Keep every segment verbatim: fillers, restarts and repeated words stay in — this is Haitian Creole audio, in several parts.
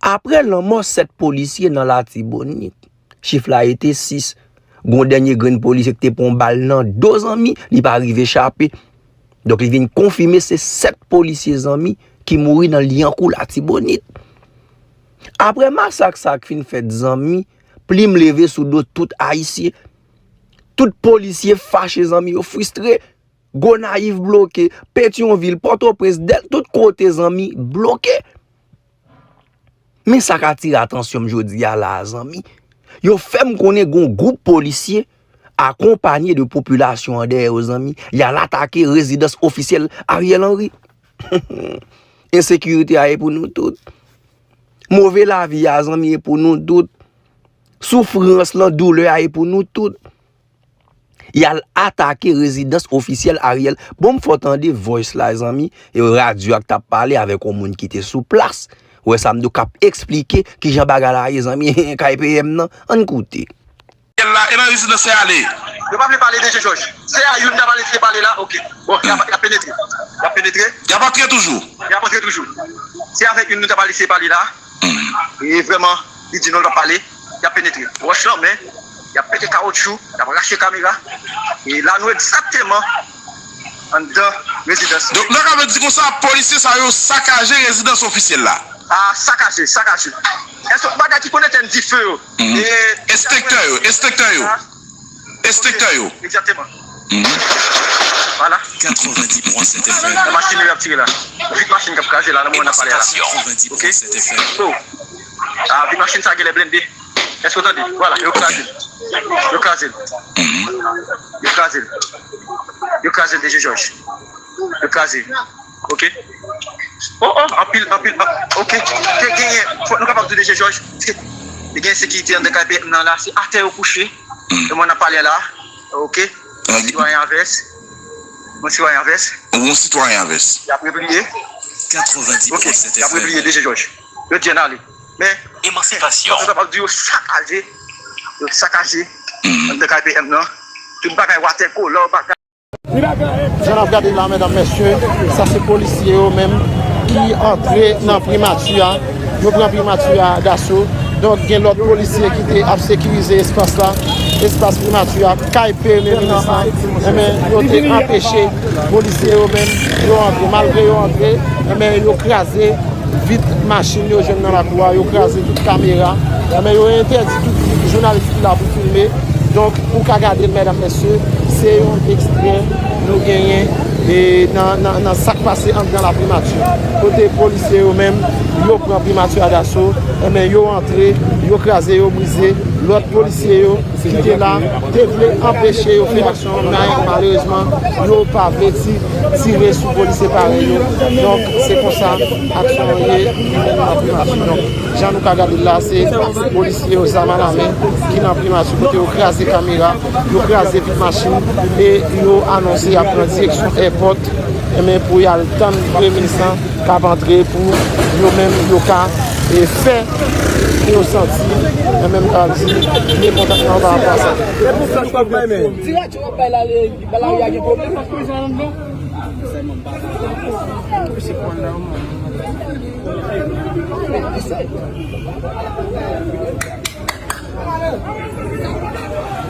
Aprè lanmò sèt polisye nan Latibonit, chif la rete sis. Gon dènye grenn polisye ki te pran yon bal nan do, zanmi, li pa rive chape. Donk, li vin konfime se sèt polisye, zanmi, ki mouri nan Lyankou Latibonit. Aprè masak sa k fin fèt, zanmi, plim leve sou do tout Ayisyen. Tout polisye fache, zanmi, yo fristre. Gonayiv bloke, Petyonvil, Pòtoprens, Dèl, tout kote, zanmi, bloke. Men sa k atire atansyon m jodi a la a, zanmi. Yo fè m konnen gon gwoup polisye akonpanye de popilasyon an dèyè yo, zanmi. Y al atake rezidans ofisyèl Ariel Henry. Ensekirite a e pou nou tout. Move lavi a, zanmi, e pou nou tout. Soufrans lan, doulè a e pou nou tout. Y al atake rezidans ofisyèl Ariel. Bon, m fè w tande voice la, zanmi. E radyo a k t ap pale avèk yon moun ki te sou plas. Ou wè sa m di w, k ap eksplike kijan bagay la ye, zanmi. K P M nan. Ann koute. Ariel la, e nan rezidans y ale. Yo pa vle pale, D G Georges. Se a youn ta pale, se pale la, ok. Bon, y ap, y ap penetre. Y ap penetre. Y ap antre toujou. Y ap antre toujou. Se avèk youn nou ta pale, se pale la. E vrèman, li di nou l ap pale. Y ap penetre. Wòch lan, men, y ap pete kawotchou, y ap rache kamera. E la, nou egzakteman anndan rezidans. Donk, nou ka vle di konsa, polisye sa yo sakaje rezidans ofisyèl la. Ah, sakaje, sakaje. Èske bagay ki konn etèn dife yo? Mhm. E enspektè yo, enspektè yo. Enspektè yo. Egzakteman. Mhm. Vwala. Katrevenndis pwen sèt F M. Nan machin yo y ap tire la. Vit machin k ap kraze la, nan moman n ap pale la. Katrevenndis pwen sèt F M. Ok. So, ah, vit machin sa genlè blende. Èske w tande? Vwala, yo kraze l. Yo kraze l. Mhm. Yo kraze l. Yo kraze l, D G Georges. Yo kraze l. Ok. Oh, oh, anpil, anpil, an-, ok. Te genyen, fòk nou kapab di, D G Georges, te, te gen sekirite anndan kay P M nan la, se atè yo kouche. Hmm. E mwen ap pale la, ok. Yon sitwayen an vès. Yon sitwayen an vès. Yon sitwayen an vès. Y ap repliye. Ok, y ap repliye, D G Georges. Yo di ann ale. Men, fòk nou kapab di yo sakaje, yo sakaje anndan kay P M nan. Tout bagay, watè, koulè, bagay. Jan n ap gade la, medam, mesye, sa se polisye yo menm ki antre nan primati a. Yo pran primati a daso. Donk, gen lòt polisye ki te ap sekirize espas la, espas primati a, kay premye minis la. Enben, yo te anpeche polisye yo menm, yo antre. Malgre yo antre, enben, yo kraze vit machin yo jwenn nan lakou a, yo kraze tout kamera. Enben, yo entèdi tout jounalis ki la pou filme. Donk, ou ka gade l, medam, mesye, se yon ekstrè nou genyen, e, nan, nan, nan sa k pase anndan la primati. Kote polisye yo menm, yo pran primati a daso, enben, yo antre, yo kraze, yo brize. Lòt polisye yo ki te la, te vle anpeche yo fè aksyon an, men malerezman, yo pa vle ti-, tire sou polisye parèy yo. Donk, se konsa aksyon an ye nan primati. Donk, jan nou ka gade l la, se polisye yo, zam alamen, ki nan primati, kote yo kraze kamera, yo kraze vit machin, e yo anonse y ap pran direksyon èpòt, enben, pou y al tann premye minis lan k ap antre pou yo menm, yo ka, e, fè ke yo santi, enben, m ta di, mekontantman pa rapò a sa. Dirèk yo ap bay la, li, ba lari a gen pwoblèm.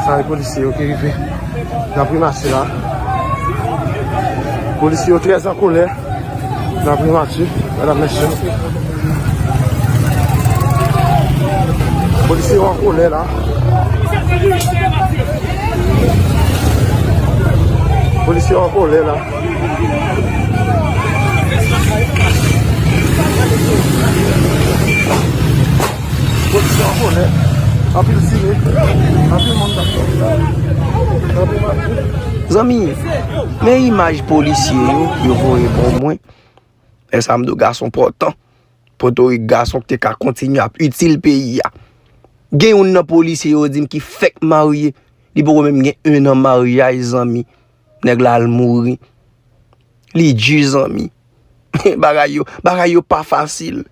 Sa e polisye yo ki rive nan primati la. Polisye yo trè an kolè nan primati, medam, mesye. Polisye yo an kolè la. Polisye yo an kolè la. Polisye an kolè. Anpil tire. Anpil moun t ap sòti. Anpil moun. Zanmi, men imaj polisye yo, yo voye ban mwen. E sa m di w, gason pòtan. Potorik, gason ki te ka kontinye ap itil peyi a. Gen youn nan polisye yo di m ki fèk marye. Li poko menm gen en an maryaj, zanmi. Nèg la al mouri. Li di, zanmi. Bagay yo, bagay yo pa fasil.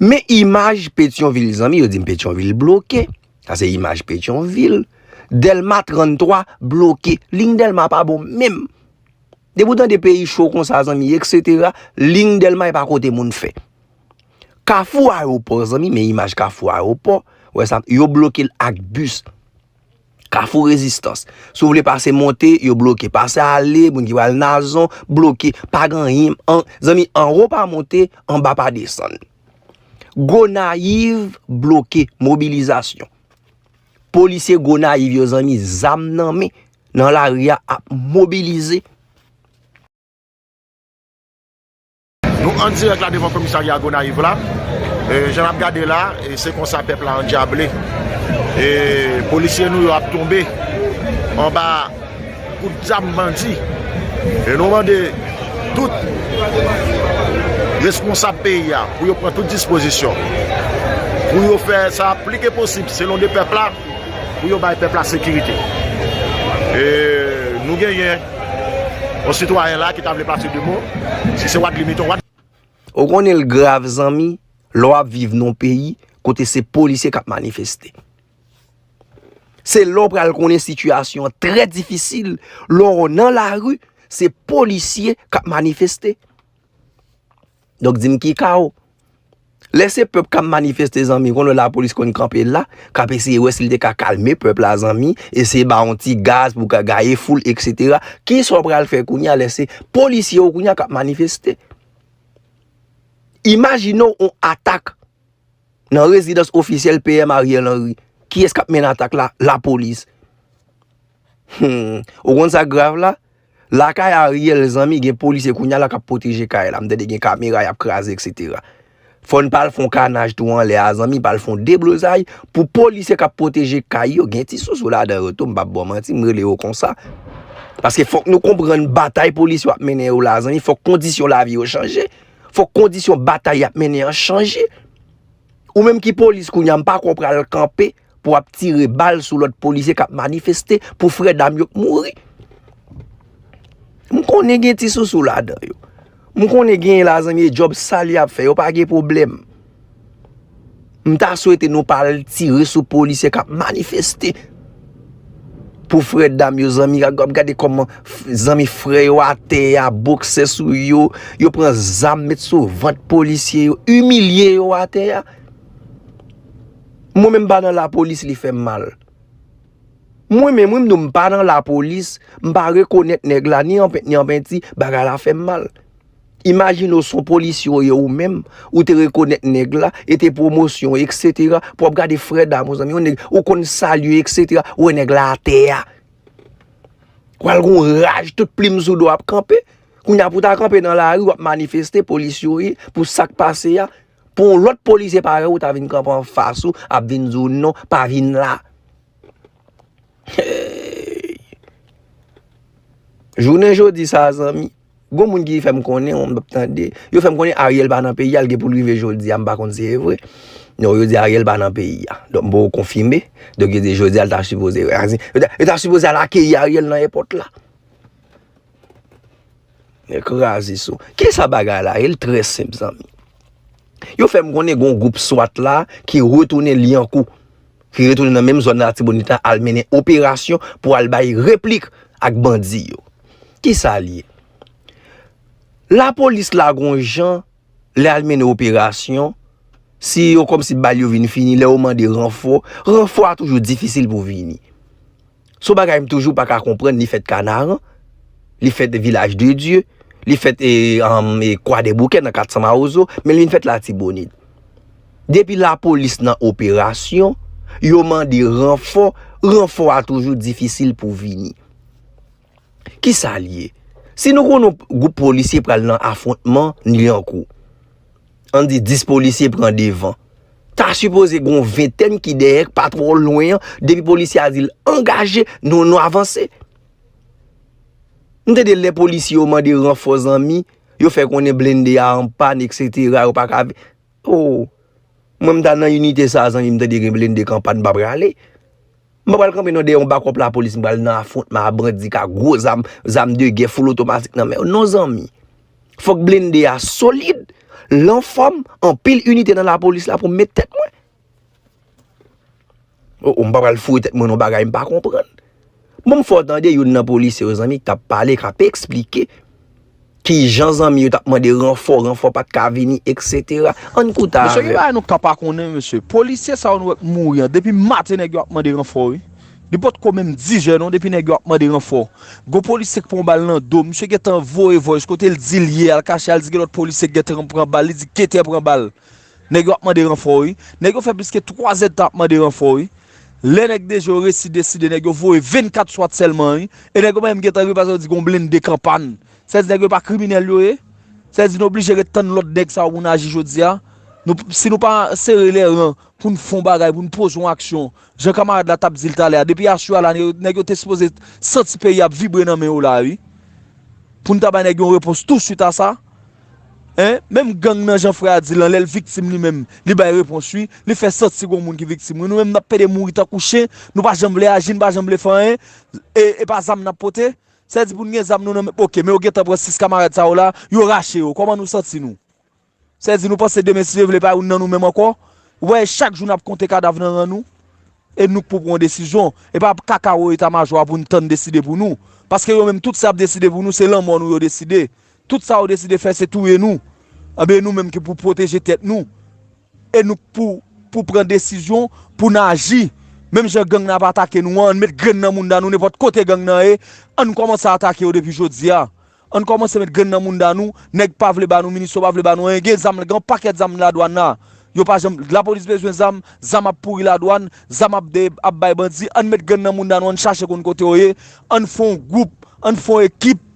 Men imaj Petyonvil, zanmi, yo di m Petyonvil bloke. Sa se imaj Petyonvil. Dèlma tranntwa bloke. Liy Dèlma pa bon menm. Depi w tande peyi cho konsa, zanmi, etsetera, liy Dèlma e pa kote moun fè. Kafou Ayewopò, zanmi, men imaj Kafou Ayewopò. Wè sa, yo bloke l ak bis. Kafou Rezistans. Si w vle pase monte, yo bloke. Pase ale, moun ki pral Nazon, bloke. Pa gen anyen. An, zanmi, anwo pa monte, anba pa desann. Gonayiv bloke, mobilizasyon. Polisye Gonayiv yo, zanmi, zam nan men, nan lari a ap mobilize. Nou an dirèk la devan komisarya Gonayiv la. E, jan n ap gade la, e, se konsa pèp la andyable. E, polisye nou yo ap tonbe anba kout zam bandi. E nou mande tout responsab peyi a pou yo pran tout dispozisyon, pou yo fè sa pli ke posib selon de pèp la, pou yo bay pèp la sekirite. E nou genyen yon sitwayen la ki ta vle pase de mo, si se Wadli Miton, Wad- Ou konnen l grav, zanmi, lè w ap viv nan yon peyi kote se polisye k ap manifeste. Se lè w pral konnen sitiyasyon an trè difisil, lè w nan lari, se polisye k ap manifeste. Donk, di m ki ka w. Lè se pèp k ap manifeste, zanmi, konnen lapolis konn kanpe la, k ap eseye wè si l te ka kalme pèp la, zanmi, eseye ba yon ti gaz pou ka gaye foul, etsetera. Kisa w pral fè kounye a lè se polisye yo kounye a k ap manifeste? Imajine w yon atak nan rezidans ofisyèl P M Ariel Henry. Kiyès k ap mennen atak la? Lapolis. Hmm. Ou konn sa k grav la? Lakay Ariel, zanmi, gen polisye kounye a la k ap pwoteje kay la. M tande gen kamera y ap kraze, etsetera. Fò n pa al fè yon kanaj tou anlè a, zanmi, pa al fè yon deblozay pou polisye k ap pwoteje kay yo. Gen ti sousou ladan yo tou, m p ap ba w manti, m rele yo konsa. Paske fòk nou konprann batay polisye yo ap mennen yo la, zanmi, fòk kondisyon lavi yo chanje. Fòk kondisyon batay y ap mennen an chanje. Ou menm ki polis kounye a, m pa kwè w pral kanpe pou w ap tire bal sou lòt polisye k ap manifeste pou frè dam yo k mouri. M konnen gen ti sousou ladan yo. M konnen gen la zanmi e djòb sal y ap fè, yo pa gen pwoblèm. M ta swete nou pa al tire sou polisye k ap manifeste. Pou frè dam yo, zanmi, gad, gade kòman f- zanmi frè yo atè a, bokse sou yo, yo pran zam met sou vant polisye yo, imilye yo atè a. Mwen menm m pa nan lapolis, li fè m mal. Mwen menm, wi, m di w m pa nan lapolis, m pa rekonèt nèg la, ni an pent, ni an penti, bagay la fè m mal. Imajine w se yon polisye w ye ou menm, ou te rekonèt nèg la, e te pwomosyon, etsetera, pou w ap gade frè dam ou, zanmi, yon nèg ou konn salye, etsetera, ou wè nèg la atè a. W al gon raj, tout plim sou do ap kanpe. Kounye a pou w ta kanpe nan lari, w ap manifeste, polis yo ye, pou sa k pase a. Pou yon lòt polisye parèy ou ta vin kanpe anfas ou, ap vin di w non, pa vin la. Hey! Jounen jodi sa a, zanmi, gon moun ki fè m konnen, m p ap tande. Yo fè m konnen Ariel pa nan peyi a, l gen pou l rive jodi a, m pa konn si se vre. Non, yo di Ariel pa nan peyi a. Donk, m poko konfime. Donk, yo di jodi a, l ta sipoze, yo ta, yo ta sipoze al akeyi Ariel nan èpòt la. Nèg kraze sou. Kisa bagay la ye? L trè senp, zanmi. Yo fè m konnen gon gwoup swat la ki retounen Lyankou, ki retounen nan menm zòn Latibonit la, al mennen operasyon pou al bay replik ak bandi yo. Kisa l ye? Lapolis la gon jan, lè al mennen operasyon, si yo kòmsi bal yo vin fini, lè yo mande ranfò, ranfò a toujou difisil pou vini. Se yon bagay m toujou pa ka konprann, li fèt Kanaran, li fèt Vilaj de Dye, li fèt e, anm, e Kwadèboukè nan Katsan Mawozo, men l vin fèt Latibonit. Depi lapolis nan operasyon, yo mande ranfò, ranfò a toujou difisil pou vini. Kisa l ye? Si nou konnen yon gwoup polisye pral nan afwontman Lyankou, ann di dis polisye pran devan, ta sipoze gen yon ventèn ki dèyè, k pa twò lwen an, depi polisye a di l angaje, nou, nou avanse. M tande lè polisye yo mande ranfò, zanmi, yo fè konnen blende a an pàn, etsetera, yo pa ka vi- Oh! Mwen, m ta nan inite sa a, zanmi, m tande gen blende k an pàn, m pa prale. M pa pral kanpe non dèyè yon bakòp lapolis, m pral nan afwontman a bandi k a gwo zam, zam de gè, fou otomatik nan men yo. Non, zanmi. Fòk blende a solid, l anfòm, anpil inite nan lapolis la pou m met tèt mwen. Oh, oh, m pa pral foure tèt mwen nan bagay m pa konprann. Bon, m fè w tande youn nan polisye yo, zanmi, k t ap pale, k ap eksplike. Kijan zanmi yo t ap mande ranfò, ranfò pa t ka vini, etsetera. Ann koute avè m. Mesye, gen bagay nou ka pa konnen, mesye. Polisye sa yo nou wè k mouri an, depi maten nèg yo ap mande ranfò, wi. Li potko menm dis zè non, depi nèg yo ap mande ranfò. Gon polisye k pran bal nan do, misye gentan voye voice, kote l di l ye, al kache, al di gen lòt polisye k gentan pran bal, li di Keter pran bal. Nèg yo ap mande ranfò, wi. Nèg yo fè plis ke twa zèdtan ap mande ranfò, wi. Lè nèg deja yo resi deside, nèg yo voye vennkat swat sèlman, wi. E nèg yo pa menm gentan rive, paske yo di gon blende k an pàn. Sa vle di nèg yo pa kriminèl yo ye? Sa vle di nou oblije ret tann lòd nèg sa yo pou n aji jodi a? Nou, si nou pa sere lè ran pou n fè yon bagay, pou n poze yon aksyon, jan kanmarad la t ap di l talè a, depi aswè a la, nèg yo te sipoze santi peyi a ap vibre nan men yo la, wi. Pou n ta bay nèg yon repons touswit a sa. Hein? Menm gang nan, jan frè a di l lan, lè l viktim li menm, li bay repons, wi. Li fè santi gon moun ki viktim, wi. Nou menm, n ap pede mouri tankou chen, nou pa janm vle aji, n pa janm vle fè anyen. E, e pa zam n ap pote? Sa vle di pou n gen zam nou nan men, oke, men yo gentan pran sis kanmarad sa yo la, yo rache yo. Kòman nou santi nou? Sa vle di nou panse demen, si Dye vle, pa youn nan nou menm ankò? Ou wè, chak jou n ap konte kadav nan ran nou? E nou k pou pran yon desizyon. E pa kaka wo eta majò a pou n tann deside pou nou. Paske yo menm, tout sa y ap deside pou nou, se lanmò nou yo deside. Tout sa yo deside fè, se touye nou. Anben, e nou menm ki pou pwoteje tèt nou. E nou k pou, pou pran desizyon, pou n aji. Menm jan gang nan ap atake nou an, ann met grenn nan mounda nou, nenpòt kote gang nan ye, ann kòmanse atake yo depi jodi a. Ann kòmanse met grenn nan mounda nou, nèg pa vle ba nou minisyon, pa vle ba nou anyen, gen zam, gen yon pakèt zam ladwàn la. Yo pa janm, lapolis bezwen zam, zam ap pouri ladwàn, zam ap de, ap bay bandi, ann met grenn nan mounda nou, ann chache konn kote yo ye, ann fè yon gwoup, ann fè yon ekip,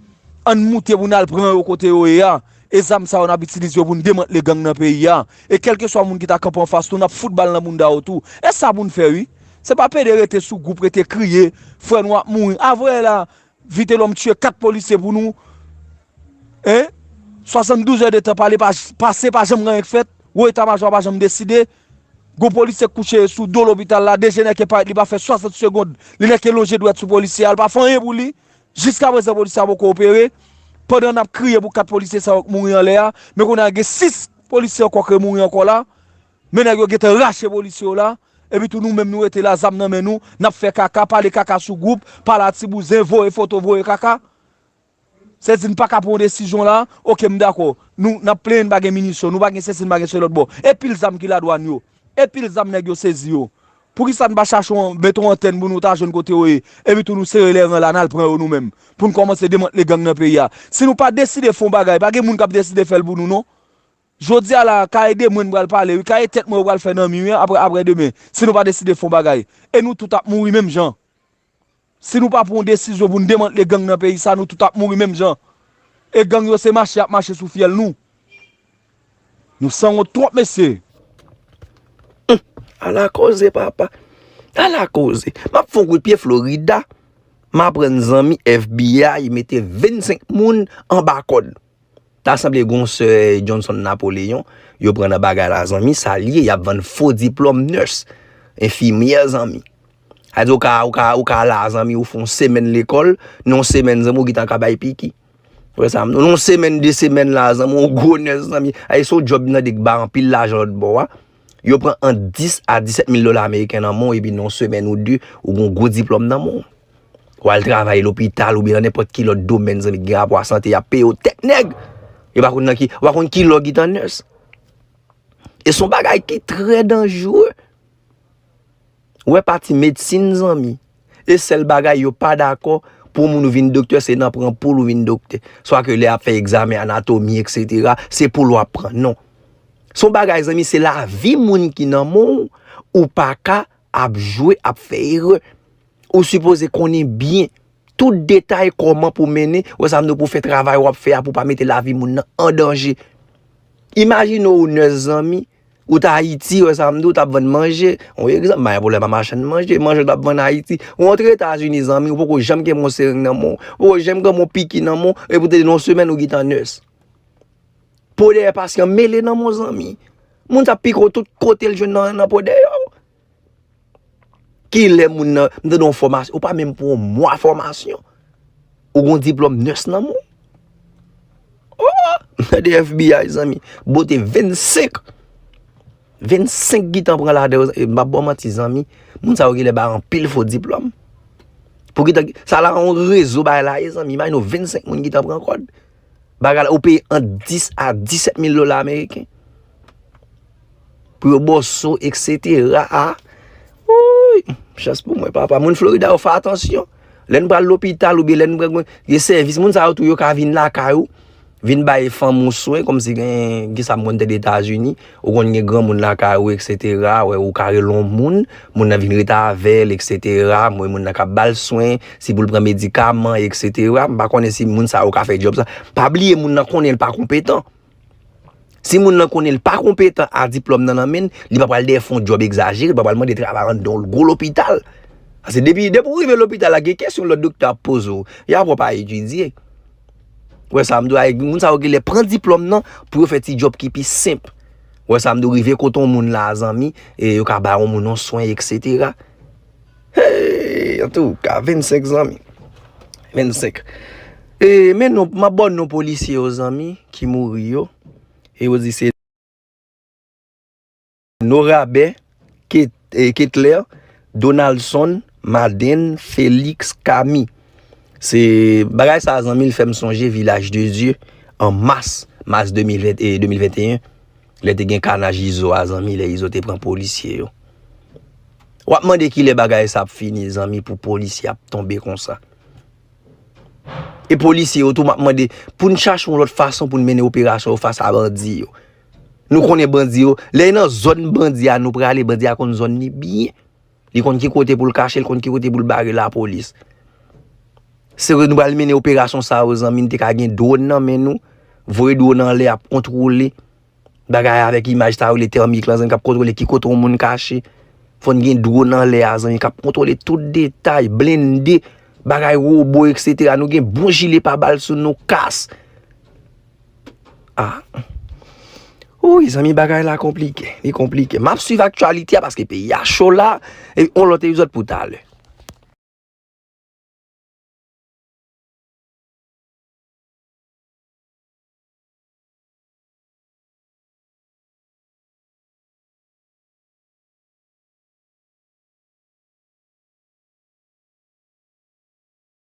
ann moute pou n al pran yo kote yo ye a. E zam sa yo n ap itilize yo pou n demantle gang nan peyi a. E kèlkeswa moun ki ta kanpe anfas nou, n ap fout bal nan mounda yo tou. E sa pou n fè wi. Se pa pede rete sou gwoup, rete kriye, frè nou ap mouri. Avwè la, Vitelòm tiye kat polisye pou nou. Hein? Swasanndouz è de tan pale pa, pase, pa janm gen anyen k fèt. Wo eta majò a pa janm deside. Gon polisye k kouche sou do lopital la, D G nèke parèt, li pa fè swasant segonn, li nèke lonje dwèt sou polisye a, li pa fè anyen pou li. Jiskaprezan polisye a poko opere. Pandan n ap kriye pou kat polisye sa yo k mouri anlè a, men kounye a gen sis polisye ankò k remouri ankò la. Men nèg yo gentan rache polisye yo la. Epi tou nou menm nou rete la, zam nan men nou, n ap fè kaka, pale kaka sou gwoup, pale a ti bouzen, voye foto, voye kaka. Sèdi n pa ka pran yon desizyon la, oke m dakò. Nou, n ap plenyen n pa gen minisyon, nou pa gen sesi, n pa gen se lòt bò. E pil zam ki ladwàn yo. E pil zam nèg yo sezi yo. Poukisa n pa chache yon, mete yon antèn pou nou ta jwenn kote yo ye. Epi tou nou sere lè ran la, n al pran yo nou menm. Pou n kòmanse demantle gang nan peyi a. Si nou pa deside fè yon bagay, pa gen moun k ap deside fè l pou nou non. Jodi a la, kaye de mwen m pral pale wi, kaye tèt mwen yo pral fè nan mi wi, apre, apre demen. Si nou pa deside fè yon bagay. E nou tout ap mouri menm jan. Si nou pa pran yon desizyon pou n demantle gang nan peyi sa, nou tout ap mouri menm jan. E gang yo se mache y ap mache sou fyèl nou. Nou sanwont twòp mesye. Ala koze papa. Ala koze. M ap fè yon kout pye Florida. M aprann zanmi F B I mete vennsenk moun anba kòd. Ta sanble gon sè Johnson Napoleon, yo pran nan bagay la zanmi, sa l ye, y ap vann fo diplòm nurse, enfimyè zanmi. Sa di ou ka, ou ka, ou ka la zanmi, ou fè yon semèn lekòl, nan yon semèn zanmi, ou gentan ka bay piki. Ou wè sa, nan yon semèn, de semèn la zanmi, ou gwo nurse zanmi. Ay, se yon djòb nan dek ba anpil lajan lòt bò a. Yo pran ant dis a disèt mil dola ameriken nan men w, epi nan yon semèn ou de, ou gon gwo diplòm nan men w. W al travay lopital oubyen nan nenpòt ki lòt domèn, zanmi, ki gen rapò a sante, y ap peye w tèt nèg. Yo pa konn nan ki, w pa konn ki lè w gentan nurse. E se yon bagay ki trè danjere. Ou wè pati medsin, zanmi. E sèl bagay yo pa dakò pou moun ou vin doktè, se nan pran poul ou vin doktè. Swa ke lè y ap fè egzamen anatomi, etsetera, se poul w ap pran. Non. Se yon bagay, zanmi, se lavi moun ki nan men w, ou pa ka ap jwe, ap fè erè. Ou sipoze konnen byen tout detay kòman pou mennen, wè sa m di w, pou fè travay w ap fè a, pou pa mete lavi moun nan an danje. Imajine w nurse zanmi, ou ta Ayiti, wè sa m di w, t ap vann manje. Yon egzanp, m pa gen pwoblèm a machann manje, manje w t ap vann Ayiti. Ou antre Etazini zanmi, ou poko janm kenbe yon sereng nan men w, ou poko janm kenbe yon piki nan men w, epi w te di nan yon semèn ou gentan nurse. Po dèyè pasyan mele nan men w zanmi. Moun sa pike w tout kote l jwenn nan, nan po dèyè w. Kilè moun nan, m tande yon fòmasyon, ou pa menm pran yon mwa fòmasyon. Ou gon diplòm nurse nan men w. Oh! M tande F B I zanmi. Bote vennsenk. Vennsenk gentan pran ladan yo, e m p ap ba w manti zanmi. Moun sa yo genlè bay anpil fo diplòm. Pou gentan, sa la yon rezo bagay la ye zanmi. Imajine w vennsenk moun gentan pran kòd. Bagay la, ou peye ant dis a disèt mil dola ameriken. Pou yo bòso, et cetera. A, wouy, chans pou mwen, papa. Moun Florida yo, fè atansyon. Lè n pral lopital oubyen lè n pran gen sèvis, moun sa yo tou, yo ka vin lakay ou, vin bay fanm ou swen, kòmsi gen, gen sa m konn tande Etazini, ou konn gen granmoun lakay ou, et cetera. Wè, ou ka rele yon moun, moun nan vin rete avè l, et cetera. Mwen, moun nan ka ba l swen, si pou l pran medikaman, et cetera. M pa konnen si moun sa yo ka fè djòb sa. Pa bliye, moun nan konnen l pa konpetan. Si moun nan konnen l pa konpetan a diplòm nan nan men l, li pa pral dèyè fè yon djòb egzajere, li pa pral mande travay anndan yon gwo lopital. Paske depi, depi w rive lopital la, gen kesyon lòt doktè ap poze w. Y ap wè w pa etidye. Wè sa m di w, moun sa yo genlè pran diplòm nan pou yo fè ti djòb ki pi senp. Wè sa m di w, rive kote yon moun la, zanmi, e yo ka ba yon moun yon swen, et cetera. Hey, antouka, vennsenk, zanmi. Vennsenk. E, men non, m ap ba w non polisye yo, zanmi, ki mouri yo. E yo di se Norabè, Ket-, e, Ketler, Donaldson, Maden, Felix, Kami. Se bagay sa, zanmi, l fè m sonje Vilaj de Dye an mas, mas de mil ven, e, de mil venteyen. Lè te gen kanaj Izo a, zanmi, lè Izo te pran polisye yo. W ap mande kilè bagay sa ap fini, zanmi, pou polisye ap tonbe konsa. E polisye yo tou, m ap mande pou n chache yon lòt fason pou n mennen operasyon yo fas a bandi yo. Nou konnen bandi yo, lè e nan zòn bandi a nou prale, bandi a konn zòn li byen. Li konn ki kote pou l kache, li konn ki kote pou l bare lapolis. Se vre nou pral mennen operasyon sa yo, zanmi, n te ka gen dwòn nan men nou, voye dwòn anlè ap kontwole. Bagay avèk imaj sa yo, le tèmik lan, zanmi, k ap kontwole ki kote yon moun kache. Fò n gen dwòn anlè a, zanmi, k ap kontwole tout detay, blende, bagay wobo, et cetera. Nou gen bon jile pabal sou nou, kas. Ah. Wi, zanmi, bagay la konplike. Li konplike. M ap swiv aktyalite a paske peyi a cho la. E yon lòt epizòd pou talè.